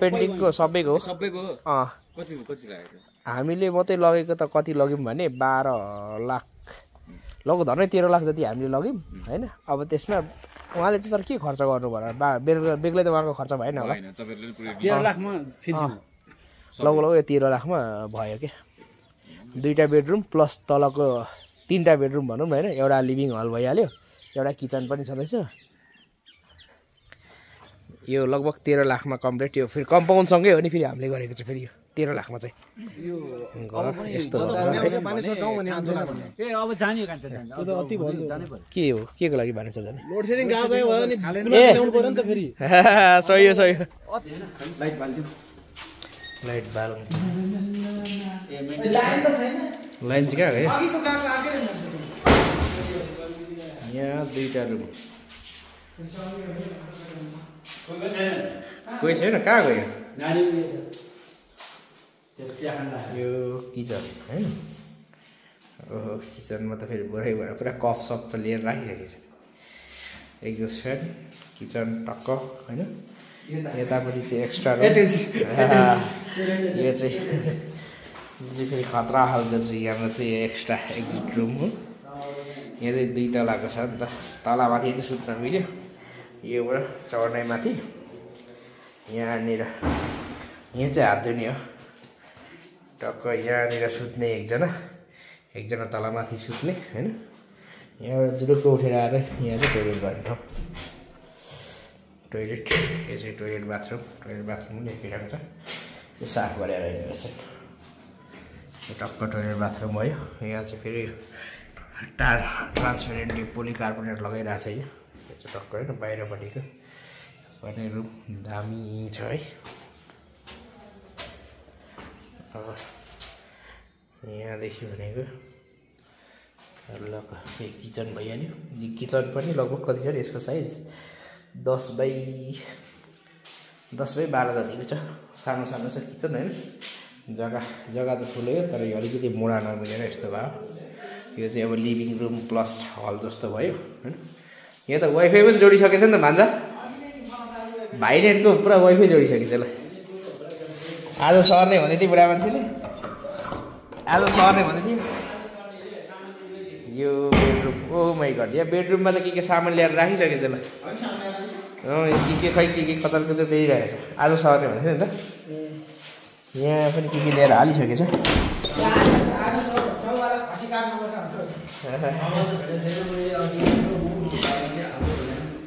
पेन्टिङको सबैको कति लाग्यो हामीले मात्रै लगेको त कति लग्यौँ भने 12 लाख लगभग धनै 13 लाख जति हामीले लग्यौँ हैन। अब त्यसमा उहाँले तर के खर्च गर्नु पर्यो बेग्लै त उहाँको खर्च भएन होला 13 लाखमा लगभग 13 लाखमा भयो के। 2टा बेडरुम प्लस तलको 3टा बेडरुम भनौँ न हैन। एउटा लिभिङ हल भइहाल्यो, एउटा किचन पनि छँदैछ। यो लगभग 13 लाखमा कम्प्लिट। यो फेरि कम्पाउन्डसँगै हो नि, फेरि हामीले गरेको चाहिँ फेरि यो 13 लाखमा चाहिँ यो घर यस्तो अब जाने के हो के को लागि भनेछ भने लोड सेडिङ गाउँ गयो भयो नि ल्याउनु पर्यो नि त फेरि। सही हो लाइट बाल्नु लाइन चाहिँ कहाँ गयो यहाँ 2टा रुम कोही छैन कहाँ गयो यो किचन हैन। ओहो किचनमा त फेरि बोरै भएर पुरा कफ सप त लिएर राखिसकेको छ। एक्जस्ट फ्यान किचन टक्क हैन। यतापट्टि चाहिँ एक्स्ट्रा यो चाहिँ फेरि खतरा खालको छ। यहाँ चाहिँ एक्स्ट्रा एक्जिट रुम हो। यहाँ चाहिँ 2 तलाको छ नि त, तलामाथि चाहिँ सुत्न मिल्यो। योबाट चढ्नै माथि यहाँनिर यहाँ चाहिँ हात धुने हो टक्क। यहाँनिर सुत्ने एकजना तलमाथि सुत्ने हैन। यहाँबाट जुरुक्क उठेर आएर यहाँ चाहिँ टोइलेट गर्ने ठाउँ टोइलेट। यो चाहिँ टोइलेट बाथरुम पनि एकै छ। त्यो साफ गरेर हिँड्नु रहेछ। टक्क टोइलेट बाथरुम भयो। यहाँ चाहिँ फेरि ट्रान्सपेरेन्ट पोलिकार्बोनेट लगाइरहेको छ। यो चाहिँ टक्क होइन बाहिरपट्टिको पनि रुम दामी छ है। अब यहाँदेखि भनेको यो किचन भइहाल्यो। यो किचन पनि लगभग कति छ यसको साइज 10 बाई 12 जतिको छ। सानो छ किचन होइन। जग्गा त ठुलै हो तर यो अलिकति मुडा नमिलेर यस्तो भयो। यो चाहिँ अब लिभिङ रुम प्लस हल जस्तो भयो होइन। यहाँ त वाइफाई पनि जोडिसकेछ नि त भान्जा भाइनेटको पुरा वाइफाई जोडिसकेछ ल। आज सर्ने भन्दै थियो बुढा मान्छेले, आज सर्ने भन्दै थियो। यो बेडरुम ओ माइ गड यहाँ बेडरुममा त के सामान ल्याएर राखिसकेछ ल। के कचर ल्याइरहेछ। आज सर्ने भन्दै थियो नि त। यहाँ पनि के ल्याएर हालिसकेछ।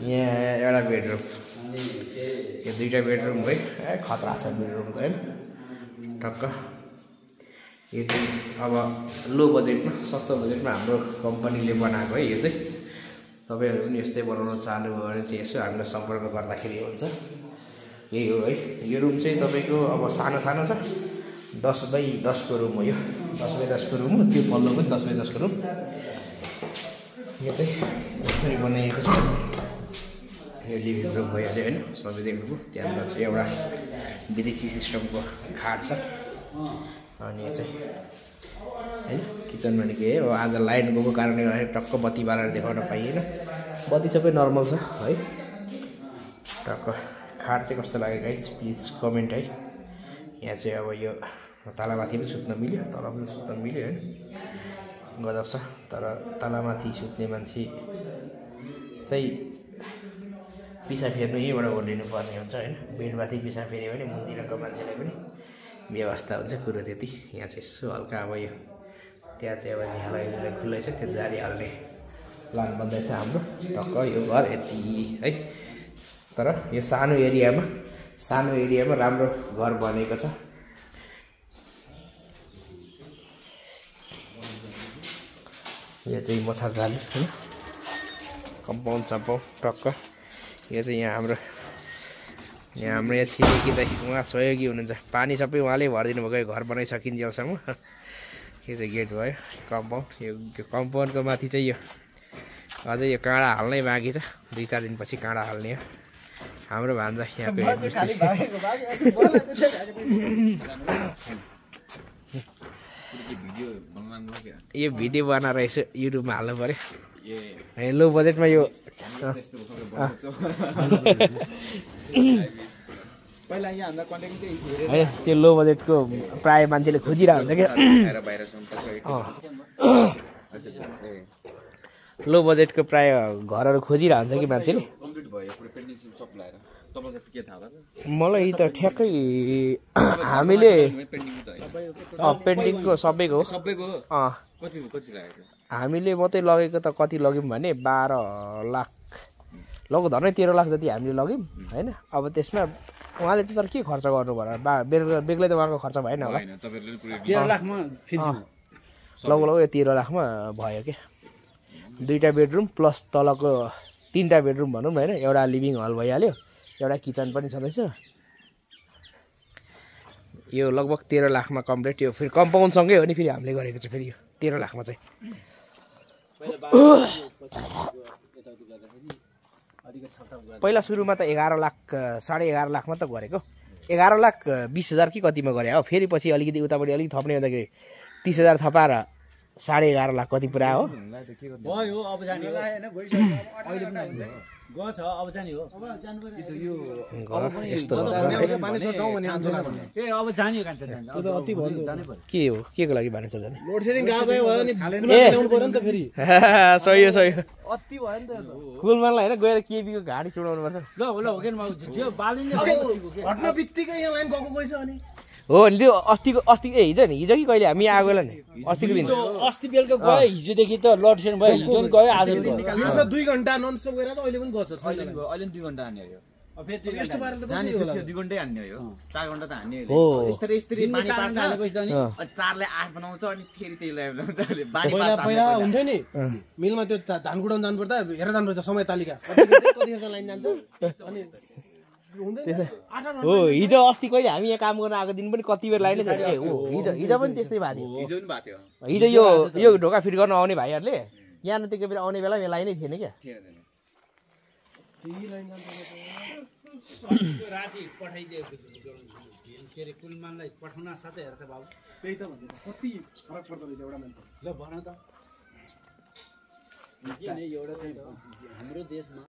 यहाँ एउटा बेडरुम, यो 2टा बेडरुम है। खतरा छ बेडरुम त होइन टक्क। यो चाहिँ अब लो बजेटमा सस्तो बजेटमा हाम्रो कम्पनीले बनाएको है। यो चाहिँ तपाईँहरू पनि यस्तै बनाउन चाहनुभयो भने चाहिँ यसो हामीलाई सम्पर्क गर्दाखेरि हुन्छ। यही हो है। यो रुम चाहिँ तपाईँको अब सानो छ 10 बाई 10 को रुम हो। यो 10 बाई 10 को रुम हो। त्यो पल्लो पनि 10 बाई 10 को रुम। यो चाहिँ यसरी बनाइएको छ। यो लिभिङ रुम भइहाल्यो होइन। सबै देख्नुभयो। त्यहाँबाट चाहिँ एउटा विदेशी सिस्टमको खाट छ। अनि यो चाहिँ होइन किचन भनेको हो। आज लाइन गएको कारणले गर्दाखेरि टक्क बत्ती बालेर देखाउन पाइएन। बत्ती सबै नर्मल छ है। टक्क खाट चाहिँ कस्तो लाग्यो गाइस प्लिज कमेन्ट है। यहाँ चाहिँ अब यो तलमाथि पनि सुत्न मिल्यो, तल पनि सुत्न मिल्यो होइन। गजब छ। तर तलमाथि सुत्ने मान्छे चाहिँ पिसाब फेर्नु यहीँबाट ओर्लिनु पर्ने हुन्छ होइन। बेडमाथि पिसाब फेर्यो भने मुन्तिरको मान्छेलाई पनि व्यवस्था हुन्छ। कुरो त्यति। यहाँ चाहिँ यसो हल्का अब यो त्यहाँ चाहिँ अब झ्यालाई खुल्लै छ। त्यो जाली हाल्ने प्लान बन्दैछ हाम्रो। टक्क यो घर यति है। तर यो सानो एरियामा राम्रो घर बनेको छ। यो चाहिँ मच्छरजाली होइन। कम्पाउन्ड टक्क। यो चाहिँ यहाँ हाम्रो छिमेकी चाहिँ उहाँ सहयोगी हुनुहुन्छ। पानी सबै उहाँले भरिदिनु भएको घर बनाइसकिन्जेलसम्म। यो चाहिँ गेट भयो कम्पाउन्ड। यो कम्पाउन्डको माथि चाहिँ यो अझै यो काँडा हाल्नै बाँकी छ। 2-4 दिनपछि काँडा हाल्ने हो। हाम्रो भान्जा यहाँको हेडमिस्त्री। यो भिडियो बनाएर यसो युट्युबमा हाल्नु पऱ्यो। लो बजेटमा यो पहिला यहाँ हाम्रो कन्ट्याक्ट चाहिँ हेरेर है त्यो लो बजेटको प्राय मान्छेले खोजिरहेको हुन्छ क्या बाहिरसम्म लो बजेटको प्राय घरहरू खोजिरहेको हुन्छ कि मान्छेले कम्प्लिट भयो पुरै पेन्डिङ सब लगाएर तपाईँलाई के थाहा होला मलाई त ठ्याक्कै हामीले पेन्डिङ त होइन पेन्टिङको सबैको हो सबैको अँ कति लागेको हामीले मात्रै लगेको त कति लग्यौँ भने 12 लाख लगभग धर्नै 13 लाख जति हामीले लग्यौँ होइन अब त्यसमा उहाँले त तर के खर्च गर्नु भयो बेग्लै त उहाँको खर्च भएन होला होइन तपाईँहरूले पुरै 13 लाखमा फिनिसिङ लगभग यो 13 लाखमा भयो क्या 2टा बेडरुम प्लस तलको 3टा बेडरुम भनौँ न होइन एउटा लिभिङ हल भइहाल्यो एउटा किचन पनि छँदैछ यो लगभग 13 लाखमा कम्प्लिट यो फेरि कम्पाउन्डसँगै हो नि फेरि हामीले गरेको चाहिँ फेरि यो 13 लाखमा चाहिँ पहिला सुरुमा त 11 लाख 11.5 लाखमा त गरेको 11 लाख 20,000 कि कतिमा गरे हो फेरि पछि अलिकति उतापट्टि अलिक थप्ने हुँदाखेरि 30,000 थपाएर 11.5 लाख कति पुरा हो भयो अब जाने हो हैन भइसक्यो अहिले पनि हुन्छ गछ अब जाने हो यस्तो मानिसहरु जाउँ भन्ने आन्दोलन ए अब जाने हो कान्छ जाने त्यो त अति भयो जानै पर्यो के हो के को लागि भनेछ जाने लोड सेडिङ गाउँ गयो भयो नि ल्याउनु पर्यो नि त फेरि सही हो अति भयो नि त कुलमानलाई होइन गएर केबीको घाँटी चुडाउनु पर्छ ल ल हो के जो बालिने घटना बित्तिकै यहाँ लाइन गएको गइछ अनि हो नि त्यो अस्ति हिजो नि हिजो कि कहिले हामी आएको बेला नि अस्तिको दिन अस्ति बेलुका गयो हिजोदेखि त लोड सेडिङ भयो हिजो नि गयो आज नि गयो 2 घण्टा ननस्टप गरेर त अहिले पनि गछ अहिले पनि 2 घण्टा हान्ने हो अब फेरि यस्तो पाराले त जाने 2 घण्टै हान्ने हो 4 घण्टा त हान्ने हो यस्तरी पानी पार्छ अनि 4ले 8 बनाउँछ अनि फेरि त्यही लगाउँछ अहिले बानी पहिला हुन्थ्यो नि मिलमा त्यो धान कुटाउन जानु पर्दा हेरेर जानु पर्छ समय तालिका कति लाइन जान्छ अनि हो हिजो अस्ति कहिले हामी यहाँ काम गर्न आएको दिन पनि कति बेर लाइनै थियो ए हो हिजो पनि त्यस्तै भएको हिजो पनि भएको थियो हिजो यो ढोका फिट गर्न आउने भाइहरूले यहाँ न त्यतिकै बेला आउने बेला यहाँ लाइनै थिएन क्या राति पठाइदिएको के अरे कुलमानलाई पठाउन साथै हेर्छ बाबु त्यही त भन्नु कति फरक पर्दो रहेछ एउटा मान्छे ल भन त किन एउटा चाहिँ हाम्रो देशमा